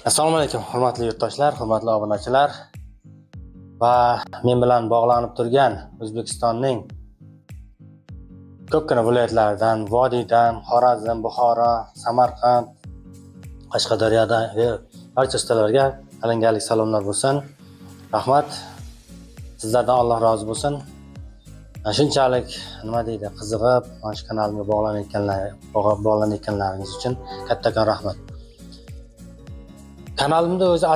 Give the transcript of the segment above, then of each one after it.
Assalomu alaykum, hurmatli yurtdoshlar, hurmatli obunachilar va men bilan bog'lanib turgan O'zbekistonning ko'pgina viloyatlaridan, vodiydan, Xorazm, Buxoro, Samarqand, Qashqadaryodagi barcha ustalarga alangalik salomlar bo'lsin. Rahmat. Sizlardan Alloh rozi bo'lsin. Shunchalik, nima deydi, qiziqib mana shu kanalimga bog'lanayotganlaringiz uchun kattakon rahmat. Kanalimda o'zi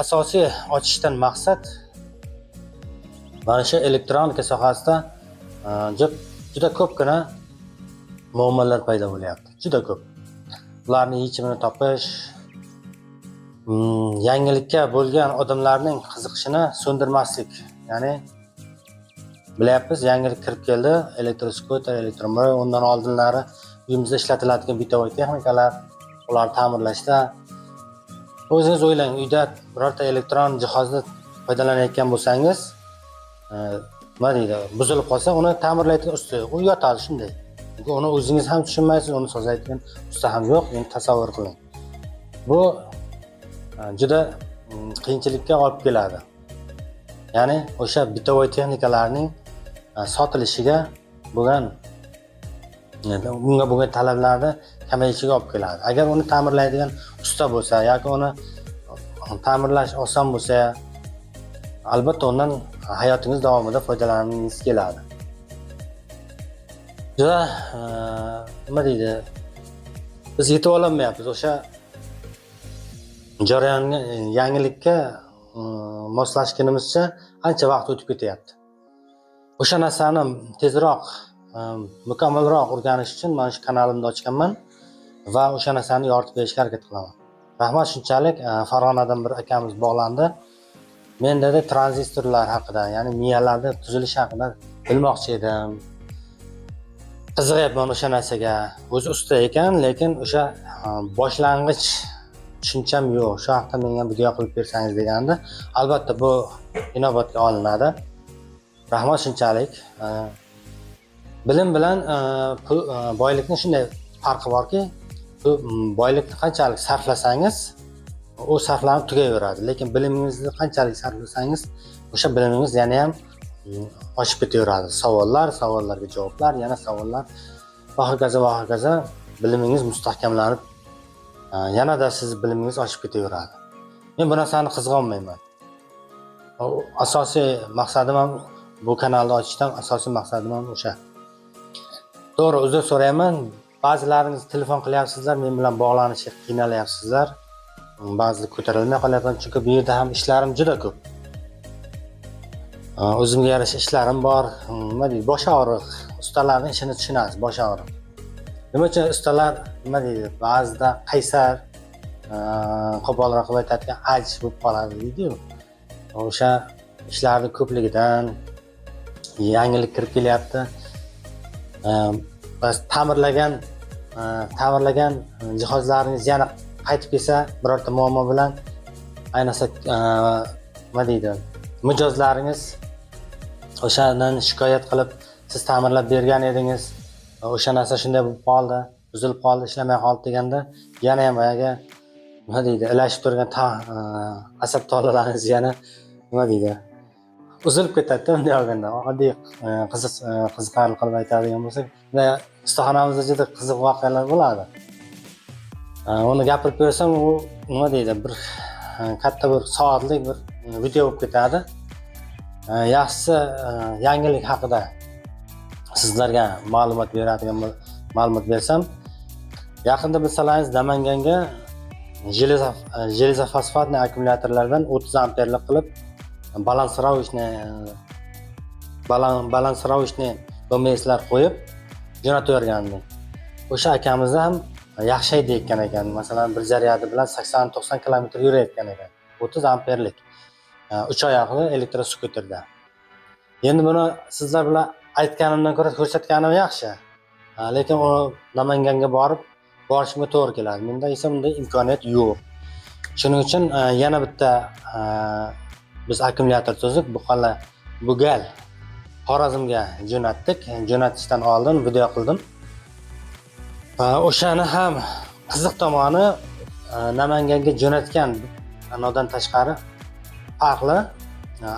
asosiy ochishdan maqsad mana shu elektronika sohasida juda ko'pgina muammolar paydo bo'lyapti. Juda ko'p. Ularni yechimini topish, yangilikka bo'lgan odamlarning qiziqishini so'ndirmaslik. Ya'ni bilyapmiz, yangilik kirib keldi, elektroskuter, elektromobil, undan oldinlari uyimizda ishlatiladigan бытовой texnikalar, ularni ta'mirlashda o'zingiz o'ylang, uyda birorta elektron jihozni foydalanayotgan bo'lsangiz, nima deydi, buzilib qolsa, uni ta'mirlaydigan usta yo'q, u yotadi shunday. Chunki uni o'zingiz ham tushunmaysiz, uni sozlaydigan usta ham yo'q. Endi tasavvur qiling. Bu juda qiyinchilikka olib keladi. Ya'ni o'sha бытовой texnikalarning sotilishiga bo'lgan, unga bo'lgan talablarni kamayishiga olib keladi. Agar uni ta'mirlaydigan usta bo'lsa yoki uni ta'mirlash oson bo'lsa, albatta undan hayotingiz davomida foydalangingiz keladi. Juda nima deydi, biz yetib ololmayapmiz o'sha jarayonga, yangilikka moslashgunimizcha ancha vaqt o'tib ketyapti. O'sha narsani tezroq, mukammalroq o'rganish uchun mana shu kanalimni ochganman va o'sha narsani yoritib berishga harakat qilaman. Rahmat shunchalik. Farg'onadan bir akamiz bog'landi. Men, dedi, tranzistorlar haqida, ya'ni miyalarni tuzilishi haqida bilmoqchi edim. Qiziqyapman o'sha narsaga. O'zi usta ekan, lekin o'sha boshlang'ich tushuncham yo'q. Shu haqda menga video qilib bersangiz, degandi. Albatta bu inobatga olinadi. Rahmat shunchalik. Bilim bilan pul, boylikni shunday farqi borki, bu boylikni qanchalik sarflasangiz, u sarflanib tugayveradi. Lekin bilimingizni qanchalik sarflasangiz, o'sha bilimingiz yana ham oshib ketaveradi. Savollar, savollarga javoblar, yana savollar va hokazo va hokazo, bilimingiz mustahkamlanib, yanada siz bilimingiz oshib ketaveradi. Men bu narsani qizg'onmayman. Asosiy maqsadim ham, bu kanalni ochishdan asosiy maqsadim ham o'sha. To'g'ri, uzr so'rayman. Ba'zilaringiz telefon qilyapsizlar, men bilan bog'lanishga qiynalyapsizlar. Ba'zida ko'tarilmay qolyapman, chunki bu yerda ham ishlarim juda ko'p. O'zimga yarasha ishlarim bor. Nima deydi, bosh og'riq. Ustalarning ishini tushunasiz, bosh og'riq. Nima uchun ustalar, nima deydi, ba'zida qaysar, qo'polroq qilib aytadigan, aj bo'lib qoladi deydi-yu. O'sha ishlarni ko'pligidan. Yangilik kirib kelyapti. Bas ta'mirlagan jihozlaringiz yana qaytib kelsa birorta muammo bilan, ayniqsa, nima deydi, mijozlaringiz o'shandan shikoyat qilib, siz ta'mirlab bergan edingiz, o'sha narsa shunday bo'lib qoldi, buzilib qoldi, ishlamay qoldi deganda, yana ham boyagi, nima deydi, ilashib turgan asab tolalaringiz yana, nima deydi, uzilib ketadida. Bunday olganda, oddiy qiziq, qiziqarli qilib aytadigan bo'lsak, bunday ustaxonamizda juda qiziq voqealar bo'ladi. Uni gapirib bersam, u, nima deydi, bir katta bir soatlik bir video bo'lib ketadi. Yaxshisi, yangilik haqida sizlarga ma'lumot beradigan ma'lumot bersam. Yaqinda, bilsalaringiz, Namanganga железофосфатный akkumulyatorlardan 30 amperlik qilib балансировочный БМСlar qo'yib jo'natib yuborgandim. O'sha akamiz ham yaxshi haydayotgan ekan. Masalan, bir zaryadi bilan 80-90 kilometr yurayotgan ekan, 30 amperlik uch oyoqli elektroskuterda. Endi buni sizlar bilan aytganimdan ko'ra ko'rsatganim yaxshi. Lekin u Namanganga borishimga to'g'ri keladi. Menda esa bunday imkoniyat yo'q. Shuning uchun yana bitta biz akkumulyator tuzib, bu gal Xorazmga jo'natdik. Jo'natishdan oldin video qildim. O'shani ham qiziq tomoni Namanganga jo'natgan anodan tashqari farqli,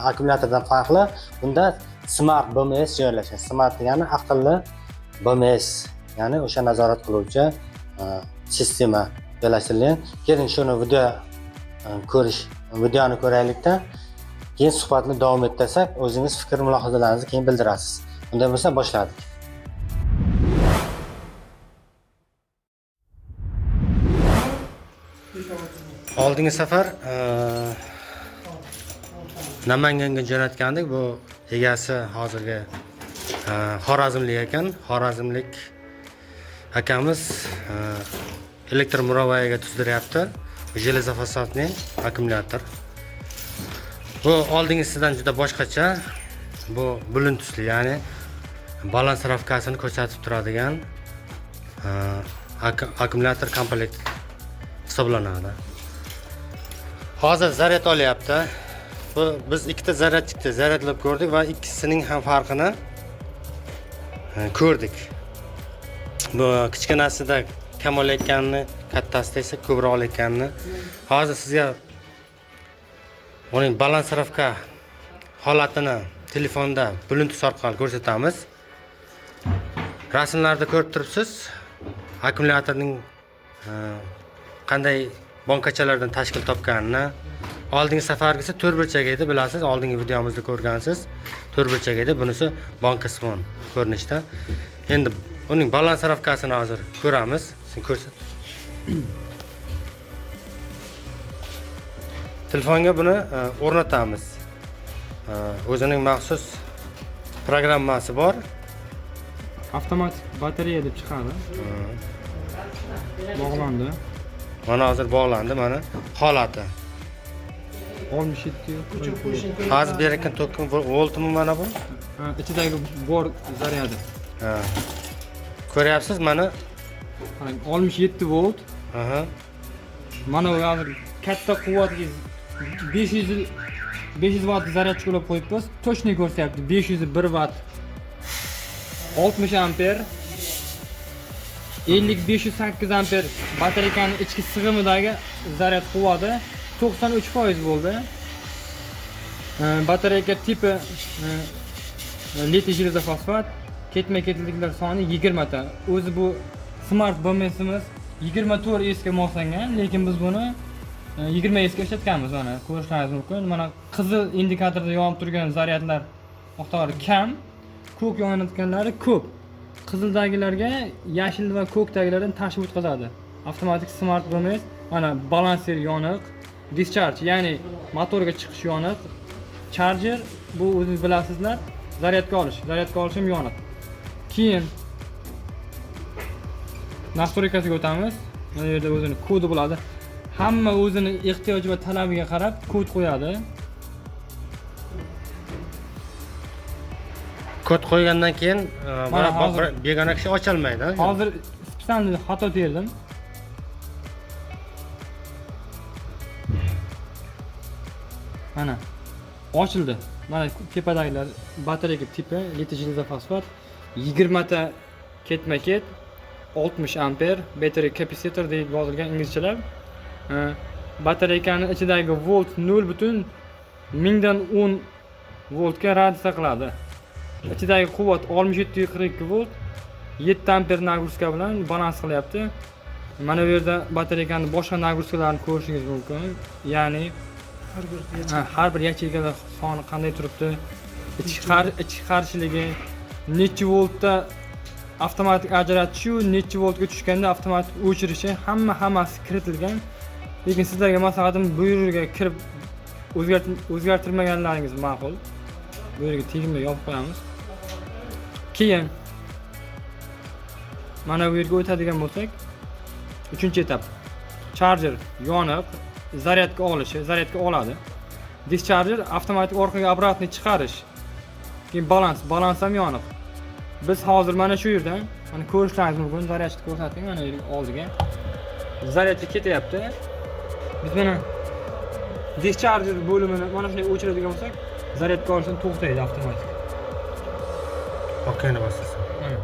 akkumulyatordan farqli. Bunda Smart BMS joylashgan. Smart degani aqlli BMS, ya'ni o'sha nazorat qiluvchi sistema joylashtirilgan. Keling, shuni video ko'rish videoni ko'raylikda, keyin suhbatni davom ettirsak, o'zingiz fikr mulohazalaringizni keyin bildirasiz. Unday bo'lsa, boshladik. Oldingi safar Namanganga jo'natgandik. Bu egasi hozirgi Xorazmlik ekan. Xorazmlik akamiz elektr муровая ga tuzdiryapti. Железофосфатный akkumulyator. Bu oldingisidan juda boshqacha. Bu bluetoothli, ya'ni балансировка sini ko'rsatib turadigan akkumulyator komplekt hisoblanadi. Hozir zaryad olyapti. Bu biz ikkita зарядчик da zaryadlab ko'rdik va ikkisining ham farqini ko'rdik. Bu kichkinasida kam olayotganini, kattasida esa ko'proq olayotganini. Hozir sizga uning балансировка holatini telefonda Bluetooth orqali ko'rsatamiz. Rasmlarda ko'rib turibsiz, akkumulyatorning qanday bonkachalardan tashkil topganini. Oldingi safargisi to'rtburchak edi, bilasiz, oldingi videomizda ko'rgansiz. To'rtburchak edi, bunisi bonkasimon ko'rinishda. Endi uning балансировка sini hozir ko'ramiz. Sen ko'rsat. Telefonga buni o'rnatamiz. O'zining maxsus programmasi bor. Avtomatik batareya deb chiqadi. Bog'landi. Mana hozir bog'landi, mana holati. 67. Hozir berayotgan tokin voltmi mana bu? Ha, ichidagi bor zaryadi. Ha. Ko'ryapsiz mana. Qarang, 67 volt. Mana bu hozir katta quvvatli 500 vatt zaryadchi ulab qo'yibmiz. Точный ko'rsatyapti. 501 vatt. 60 amper. 5508 amper batareykani ichki sig'imidagi zaryad quvvati 93% bo'ldi. Batareyka tipi litiy железофосфат, ketma-ketliklar soni 20 ta. O'zi bu Smart BMSimiz 24 S ga moslangan, lekin biz buni 20 S ga ishlatganmiz, mana ko'rishlaringiz mumkin. Mana qizil indikatorda yonib turgan zaryadlar miqdori kam, ko'k yonayotganlari ko'p. Qizildagilarga yashil va ko'kdagilardan tashib o'tkazadi. Avtomatik Smart BMS, mana balanser yoniq, discharge, ya'ni motorga chiqish yoniq, charger bu o'zingiz bilasizlar, zaryadga olish, zaryadga olish ham yoniq. Keyin настройка siga o'tamiz. Mana bu yerda o'zini kodi bo'ladi. Hamma o'zini ehtiyoji va talabiga qarab kod qo'yadi. Kod qo'ygandan keyin Mana hozir- begona kishi ocholmaydi. Hozir специально xato terdim. Mana ochildi. Mana tepadagilar batareyka tipi litiy железофосфат, 20 ta ketma-ket, 60 amper battery capacitor deb yozilgan inglizchalab. Batareykani ichidagi volt 0,1010 voltga raditsiya qiladi. Ichidagi quvvat 67,42 volt, 7 amper нагрузка bilan balans qilyapti. Mana bu yerda batareykani boshqa нагрузка larni ko'rishingiz mumkin. Ya'ni ha, har bir yacheykalar soni qanday turibdi, ichki qarshiligi, necha voltda avtomatik ajratishu, necha voltga tushganda avtomatik o'chirishi, hammasi kiritilgan. Lekin sizlarga maslahatim, bu yerga kirib o'zgartirmaganlaringiz ma'qul. Bu yerga tegmay yopib qo'yamiz. Keyin mana bu yerga o'tadigan bo'lsak, 3 etap. Charger yoniq, zaryadga olishi, zaryadga oladi. Discharger avtomatik orqaga обратный chiqarish. Keyin balans, balans ham yoniq. Biz hozir mana shu yerdan, mana ko'rishlaringiz mumkin, zaryadni ko'rsating mana yerga oldiga. Zaryadga ketyapti. Biz mana discharger bo'limini mana shunday o'chiradigan bo'lsak, zaryadga olishdan to'xtaydi avtomatik. Okeyni bosasan. Mana.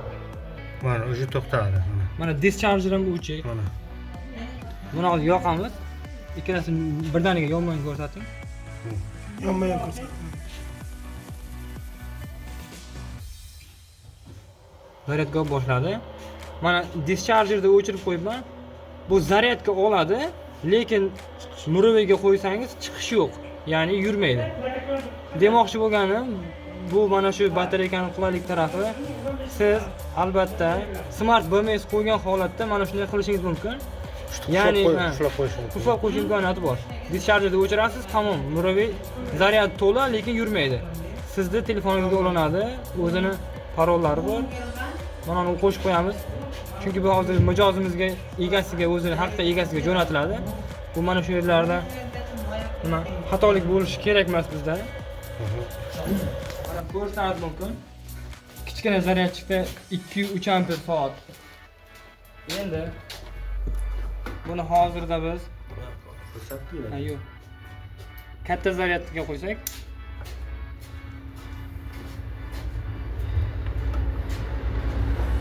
Mana уже to'xtadi. Mana. Mana discharger ham o'chik. Mana. Buni hozir yoqamiz. Ikkalasini birdaniga yonma-yon ko'rsating. Yonma-yon ko'rsat. Zaryadka olib boshladi. Mana dischargerni o'chirib qo'yibman. Bu zaryadka oladi, lekin muraviga qo'ysangiz chiqish yo'q, ya'ni yurmaydi. Demoqchi bo'lganim, bu mana shu batareykani qulaylik tarafi. Siz albatta Smart BMS qo'ygan holatda mana shunday qilishingiz mumkin. Ya'ni ha, qulflab qo'yish mumkin. Qulflab qo'yish imkoniyati bor. Dischargerni o'chirasiz, tamom, muraviy zaryad to'la, lekin yurmaydi. Sizni telefoningizga ulanadi, o'zini parollari bor. Mana uni qo'shib qo'yamiz. Chunki bu hozir mijozimizga, egasiga, o'zini haqiqiy egasiga jo'natiladi. Bu mana shu yerlarda nima xatolik bo'lishi kerak emas bizda. Mana ko'rishingiz mumkin. Kichkina zaryadchikda 2-3 amper soat. Endi buni hozirda biz ha, yo'q. Katta zaryadga qo'ysak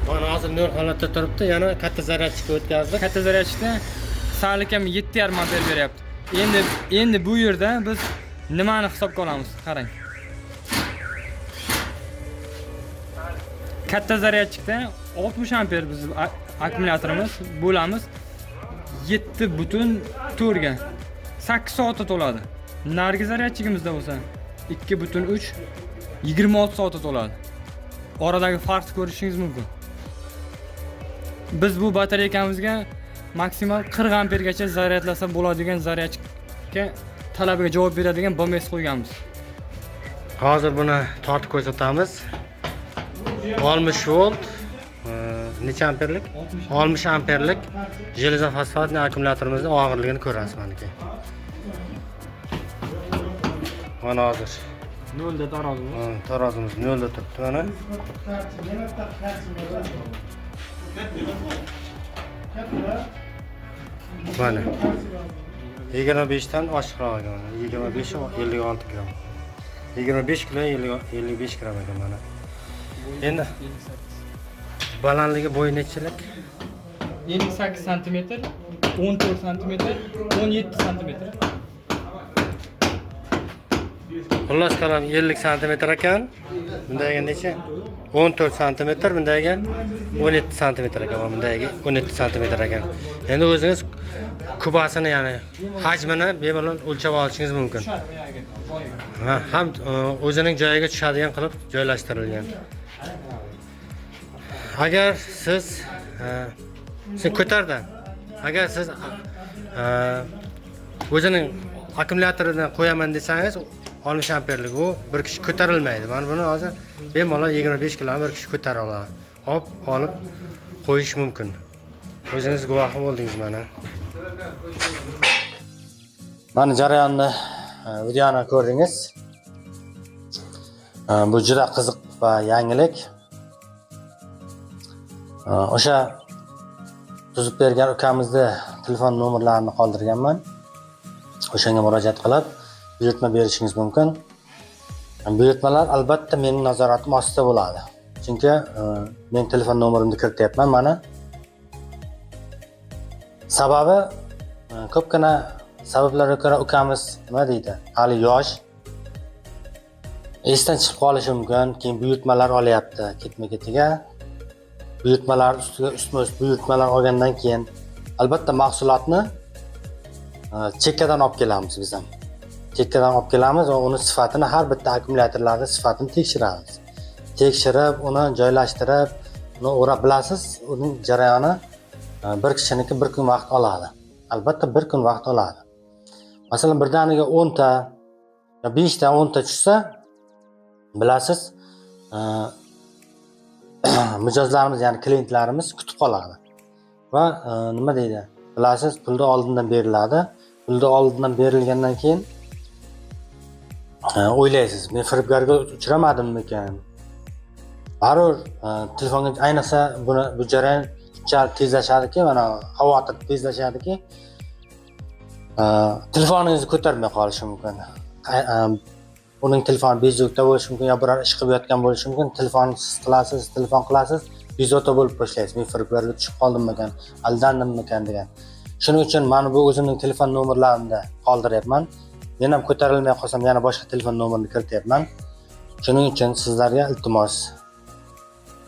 Mana hozir nol holatda turibdi, yana katta zaryadchikka o'tkazdik. Katta zaryadchikda salkam 7,5 amper beryapti. Endi bu yerda biz nimani hisobga olamiz? Qarang. Katta zaryadchikda 60 amper biz akkumulyatorimiz bo'lamiz 7,4 ga 8 soatda to'ladi. Narigi zaryadchigimizda bo'lsa 2,3 26 soatda to'ladi. Oradagi farqni ko'rishingiz mumkin. Biz bu batareykamizga maksimal 40 ampergacha zaryadlasa bo'ladigan zaryadga talabiga javob beradigan BMS qo'yganmiz. Hozir buni tortib ko'rsatamiz. 60 volt, necha amperlik? 60 amperlik железофосфатный akkumulyatorimizning og'irligini ko'rasiz maniki. Mana hozir Nolda tarozimiz. Ha, tarozimiz nolda turibdi mana. Mana 25 dan oshiqroq ekan mana. 25 56 gram. 25 kilo 55 gram ekan mana. Endi balandligi bo'yi nechilik? 58 santimetr, 14 santimetr, 17 santimetr. Xullas kalom 50 santimetr ekan. Bundagi necha? 14 santimetr, bundagi 17 santimetr ekan, mana bundagi 17 santimetr ekan. Endi o'zingiz kubasini, ya'ni hajmini bemalol o'lchab olishingiz mumkin. Ha, ham o'zining joyiga tushadigan qilib joylashtirilgan. Agar siz sen ko'tardi. Agar siz o'zining akkumulyatorini qo'yaman desangiz 60 amperlik u bir kishi ko'tarilmaydi. Mana buni hozir bemalol 25 kiloni bir kishi ko'tara oladi. Olib qo'yish mumkin. O'zingiz guvohi bo'ldingiz mana. Mana jarayonni, videoni ko'rdingiz. Bu juda qiziq va yangilik. O'sha tuzib bergan ukamizni telefon nomerlarini qoldirganman. O'shanga murojaat qilib buyurtma berishingiz mumkin. Buyurtmalar albatta mening nazoratim ostida bo'ladi. Chunki men telefon nomerimni kirityapman mana. Sababi ko'pgina sabablarga ko'ra ukamiz nima deydi? Hali yosh. Esdan chiqib qolishi mumkin. Keyin buyurtmalar olyapti ketma-ketiga. Buyurtmalar ustiga ustma-ust buyurtmalar olgandan keyin albatta mahsulotni chekkadan olib kelamiz biz ham. Chekkadan olib kelamiz va uni sifatini, har bitta akkumulyatorlarning sifatini tekshiramiz. Tekshirib, uni joylashtirib, uni o'rab bilasiz, uning jarayoni bir kishiniki bir kun vaqt oladi. Albatta bir kun vaqt oladi. Masalan, birdaniga 10 ta, 5 ta, 10 ta tushsa, bilasiz, mijozlarimiz, ya'ni klientlarimiz kutib qoladi. Va nima deydi? Bilasiz, pulni oldindan beriladi. Pulni oldindan berilgandan keyin o'ylaysiz, men firibgarga uchramadimmikan? Baribir telefonga ayniqsa buni bu jarayon shunchalik tezlashadiki, mana xavotir tezlashadiki, telefoningizni ko'tarmay qolishi mumkin. Uning telefoni bezovta bo'lishi mumkin yo biror ish qilib yotgan bo'lishi mumkin. Telefonni siz qilasiz, telefon qilasiz, bezovta bo'lib boshlaysiz. Men firibgarga tushib qoldimmikan, aldandimmikan degan. Shuning uchun mana bu o'zimning telefon nomerlarimni qoldiryapman. Men ham ko'tarilmay qolsam, yana boshqa telefon nomerini kirityapman. Shuning uchun sizlarga iltimos.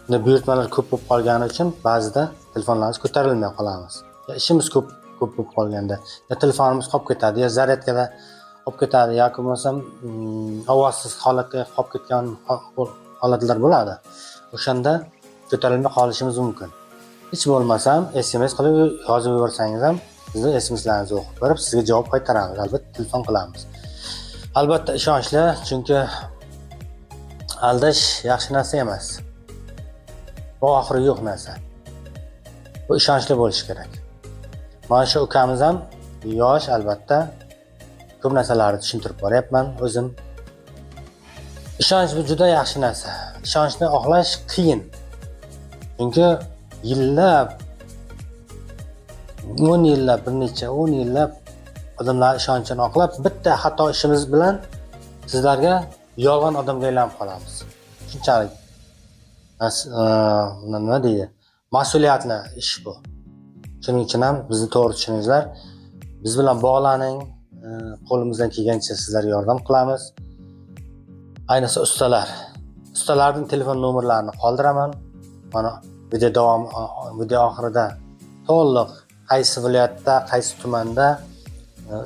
Endi buyurtmalar ko'p bo'lib qolgani uchun ba'zida telefonlarimiz ko'tarilmay qolamiz. Ya ishimiz ko'p ko'p bo'lib qolganda, ya telefonimiz qolib ketadi, ya zaryadkada qolib ketadi, yoki bo'lmasam ovozsiz holatda qolib ketgan holatlar bo'ladi. O'shanda ko'tarilmay qolishimiz mumkin. Hech bo'lmasam SMS qilib yozib yuborsangiz ham bizni SMSlarimizni o'qib ko'rib, sizga javob qaytaramiz, albatta telefon qilamiz. Albatta ishonchli, chunki aldash yaxshi narsa emas. Bu oxiri yo'q narsa. Bu ishonchli bo'lishi kerak. Mana shu ukamiz ham yosh, albatta ko'p narsalarni tushuntirib boryapman o'zim. Ishonch bu juda yaxshi narsa. Ishonchni oqlash qiyin. Chunki yillab, 10 yillab, bir necha 10 yillab odamlar ishonchini oqlab, bitta xato ishimiz bilan sizlarga yolg'on odamga aylanib qolamiz. Shunchalik nima deydi? Mas'uliyatli ish bu. Shuning uchun ham bizni to'g'ri tushuninglar. Biz bilan bog'laning, qo'limizdan kelgancha sizlarga yordam qilamiz. Ayniqsa ustalar. Ustalarning telefon nomerlarini qoldiraman. Mana video davom video oxirida to'liq qaysi viloyatda, qaysi tumanda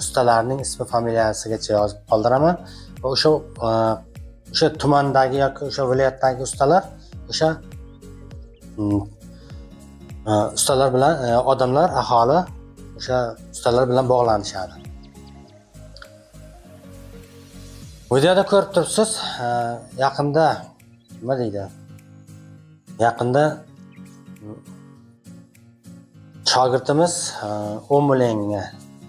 ustalarning ismi familiyasigacha yozib qoldiraman va o'sha tumandagi yoki o'sha viloyatdagi ustalar o'sha ustalar bilan odamlar, aholi o'sha ustalar bilan bog'lanishadi. Videoda ko'rib turibsiz, yaqinda nima deydi? Yaqinda shogirdimiz 10 millionga,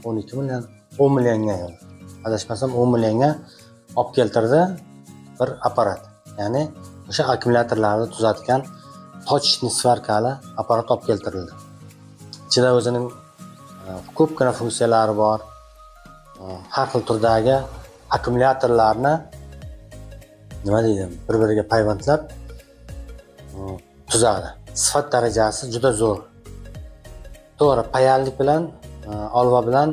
12 million, 10 millionga, adashmasam 10 millionga olib keltirdi bir apparat. Ya'ni o'sha akkumulyatorlarni tuzatgan точечный svarkali apparat olib keltirildi. Ichida o'zining ko'pgina funksiyalari bor. Har xil turdagi akkumulyatorlarni nima deydi, bir-biriga payvandlab tuzadi. Sifat darajasi juda zo'r. To'g'ri, payallik bilan, olva bilan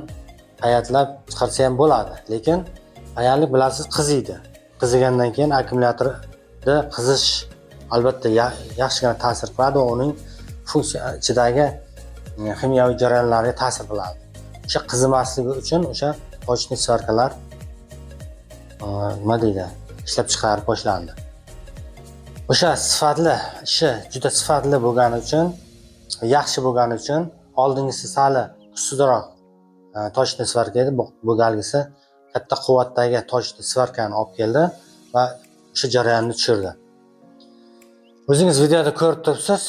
payatlab chiqarsa ham bo'ladi, lekin payallik bilasiz qiziydi. Qizigandan keyin akkumulyatorda qizish albatta yaxshigina ta'sir qiladi va uning funksiya ichidagi ximiyaviy jarayonlarga ta'sir qiladi. O'sha qizimasligi uchun o'sha точный svarkalar nima deydi, ishlab chiqarib boshlandi. O'sha sifatli ishi juda sifatli bo'lgani uchun, yaxshi bo'lgani uchun oldingisi sali kuchsizroq точный svarka edi. Bu galgisi katta quvvatdagi точный svarkani olib keldi va o'sha jarayonni tushirdi. O'zingiz videoda ko'rib turibsiz,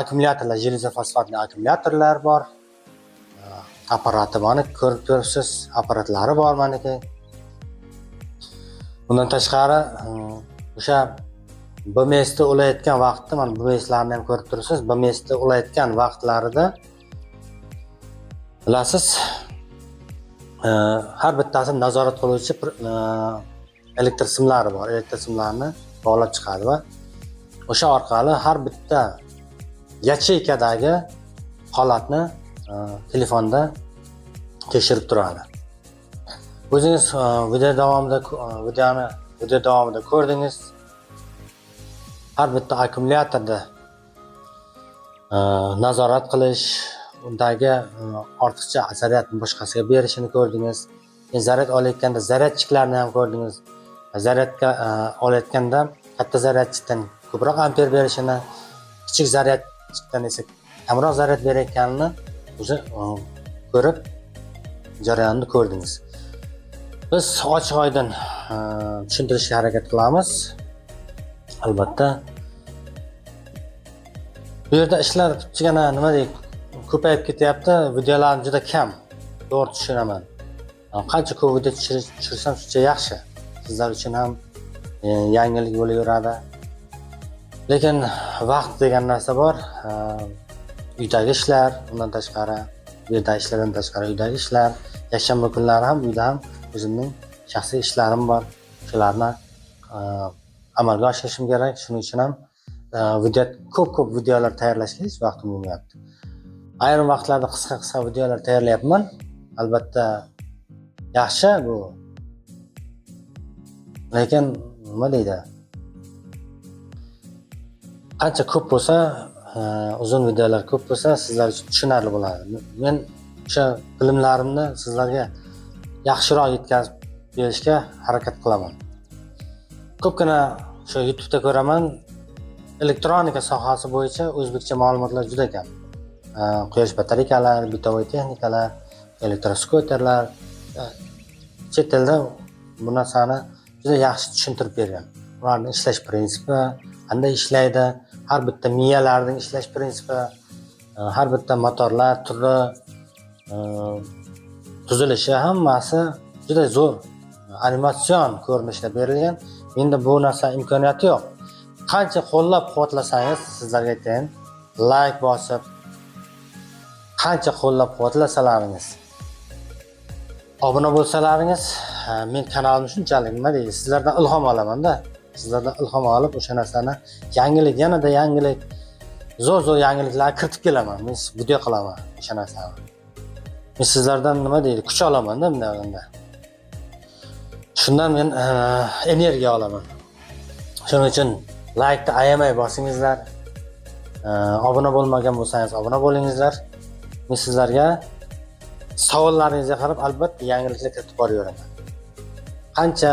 akkumulyatorlar, железофосфатный akkumulyatorlar bor. Apparati mana ko'rib turibsiz, apparatlari bor maniki. Bundan tashqari o'sha BMSni ulayotgan vaqtda, mana BMSlarni ham ko'rib turibsiz, BMSni ulayotgan vaqtlarida bilasiz, har bittasini nazorat qiluvchi elektr simlari bor. Elektr simlarni bog'lab chiqadi va o'sha orqali har bitta yacheykadagi holatni telefonda tekshirib turadi. O'zingiz video davomida videoni video davomida ko'rdingiz. Har bitta akkumulyatorda nazorat qilish, undagi ortiqcha zaryadni boshqasiga berishini ko'rdingiz. Keyin zaryad olayotganda zaryadchiklarni ham ko'rdingiz. Zaryadga olayotganda katta zaryadchikdan ko'proq amper berishini, kichik zaryadchikdan esa kamroq zaryad berayotganini o'zi ko'rib jarayonni ko'rdingiz. Biz ochiq oydin tushuntirishga harakat qilamiz. Albatta bu yerda ishlar kichkina nima deydi, ko'payib ketyapti, videolarim juda kam. To'g'ri tushunaman. Qancha ko'p video tushirsam shuncha yaxshi. Sizlar uchun ham yangilik bo'laveradi. Lekin vaqt degan narsa bor. Uydagi ishlar, undan tashqari, bu yerdagi ishlardan tashqari uydagi ishlar, yakshanba kunlari ham uyda ham o'zimning shaxsiy ishlarim bor. Shularni amalga oshirishim kerak. Shuning uchun ham video ko'p-ko'p videolar tayyorlashga hech vaqtim bo'lmayapti. Ayrim vaqtlarda qisqa-qisqa videolar tayyorlayapman. Albatta yaxshi bu. Lekin nima deydi? Qancha ko'p bo'lsa, uzun videolar ko'p bo'lsa, sizlar uchun tushunarli bo'ladi. Men o'sha bilimlarimni sizlarga yaxshiroq yetkazib berishga harakat qilaman. Ko'pgina o'sha YouTube'da ko'raman, elektronika sohasi bo'yicha o'zbekcha ma'lumotlar juda kam. Quyosh batareyalar, бытовой texnikalar, elektroskuterlar, chet elda bu narsani juda yaxshi tushuntirib bergan. Ularning ishlash prinsipi, qanday ishlaydi, har bitta miyalarning ishlash prinsipi, har bitta motorlar turi, tuzilishi, hammasi juda zo'r animatsion ko'rinishda berilgan. Menda bu narsa imkoniyati yo'q. Qancha qo'llab-quvvatlasangiz, sizlarga aytayin, layk bosib, qancha qo'llab-quvvatlasalaringiz, obuna bo'lsalaringiz, men kanalim shunchalik, nima deydi, sizlardan ilhom olamanda, sizlardan ilhom olib o'sha narsani yangilik, yanada yangilik, zo'r zo'r yangiliklar kiritib kelaman. Men video qilaman o'sha narsani. Men sizlardan, nima deydi, kuch olamanda bunday olganda. Shundan men energiya olaman. Shuning uchun laykni ayamay bosingizlar. Obuna bo'lmagan bo'lsangiz, obuna bo'lingizlar. Men sizlarga savollaringizga qarab albatta yangiliklar kiritib boraveraman. Qancha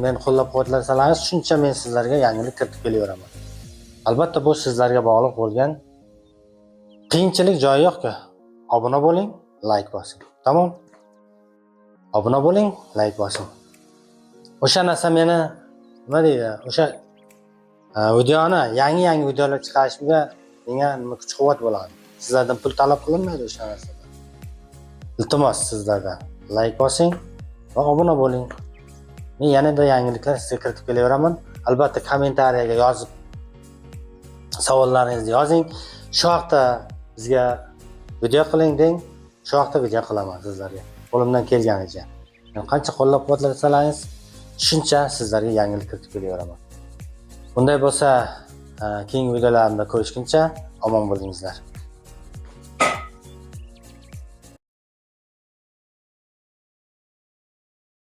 men qo'llab-quvvatlasalaringiz, shuncha men sizlarga yangilik kiritib kelaveraman. Albatta bu sizlarga bog'liq bo'lgan qiyinchilik joyi yo'q-ku. Obuna bo'ling, layk bosing. Tamom. Obuna bo'ling, layk bosing. O'sha narsa meni, nima deydi, o'sha videoni, yangi-yangi videolar chiqarishimga menga nima kuch-quvvat bo'ladi. Sizlardan pul talab qilinmaydi o'sha narsada. Iltimos sizlardan layk bosing va obuna bo'ling. Men yanada yangiliklar sizga kiritib kelaveraman. Albatta kommentariyaga yozib savollaringizni yozing. Shu haqda bizga video qiling deng. Shu haqda video qilaman sizlarga. Qo'limdan kelganicha. Yani qancha qo'llab-quvvatlasalaringiz, shuncha sizlarga yangilik kiritib kelaveraman. Bunday bo'lsa, keyingi videolarimda ko'rishguncha omon bo'lingizlar.